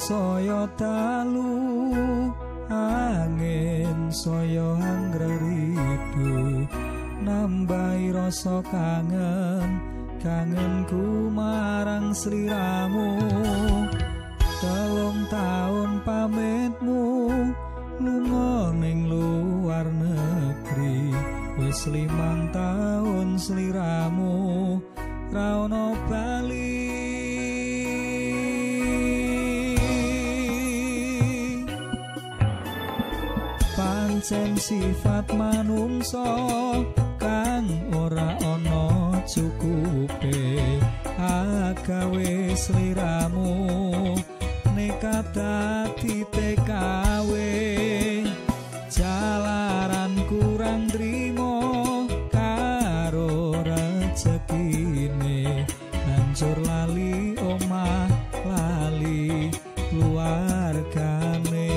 Saya dalu, angin saya angreridu, nambahi rasa kangen, kangenku marang sliramu. 3 taun pamitmu lunga ning luar negeri, wis 5 taun sliramu ra ono bali. Pancen sifat manungsa kang ora ana cukupe, agawe sliramu nekat dadi TKW. Jalaran kurang trimo karo rezekine, hancur lali omah lali keluargane.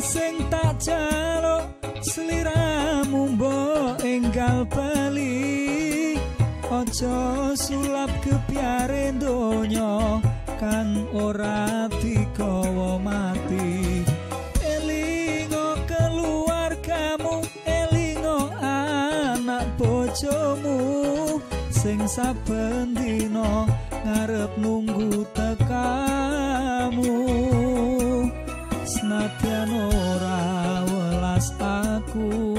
Sing tak jaluk sliramu mbok enggal bali, aja sulap kebyare donya kang ora digawa mati. Elingo keluargamu, elingo anak bojomu, sing saben dina ngarep nunggu tekamu. Senadyan ora welas aku,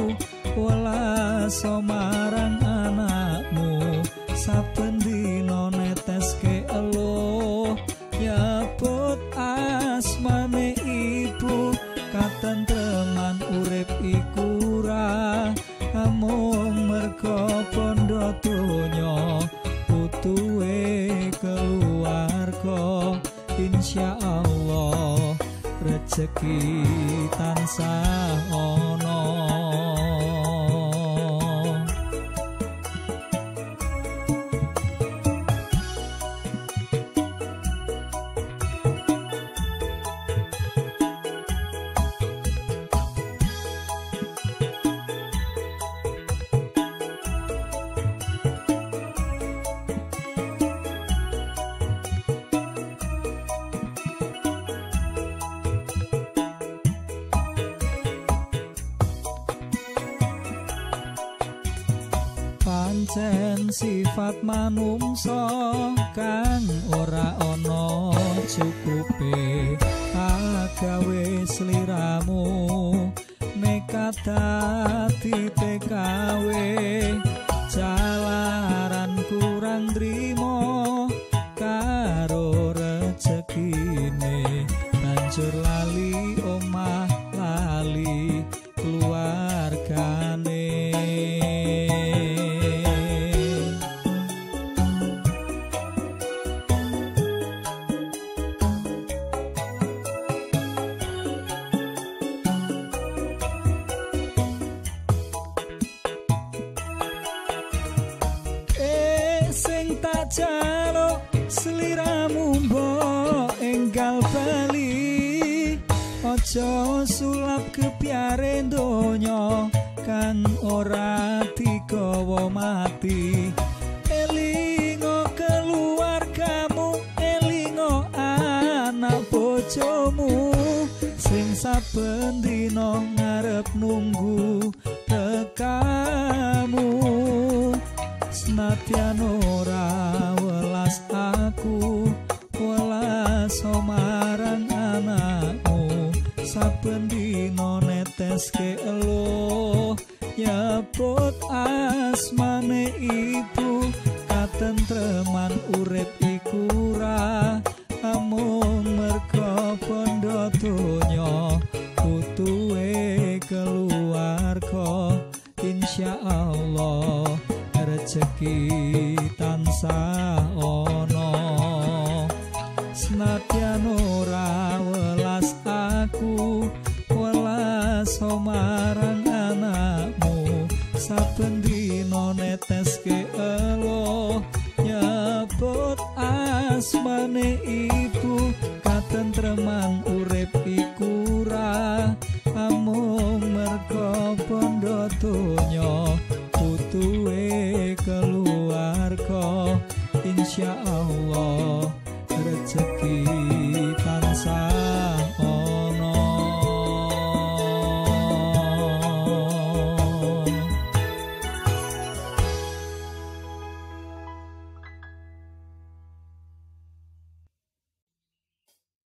welas marang anakmu, saben dina neteske eluh nyebut asmane ibu. Katentreman urip iku ra amung merga bondo donya, butuhe keluarga. Insyaallah rezeki tansah ana. Pancen sifat manungsa kang ora ana cukupe, agawe sliramu nekat dadi TKW. Jalaran kurang trimo karo rezekine, banjur lali omah lali keluargane. Sing tak jaluk sliramu mbok enggal bali, aja sulap kebyare donya kang ora digawa mati. Elingo keluargamu, elingo anak bojomu, sing saben dina ngarep nunggu tekamu. Senadyan ora welas aku, welas marang anakmu, saben dina neteske eluh nyebut asmane ibu. Katentreman urip iku ra amung merga bondo donya, butuhe keluarga. Insyaallah rezeki tansah ana. Senadyan ora welas aku, welas marang anakmu, saben dina neteske eluh nyebut asmane ora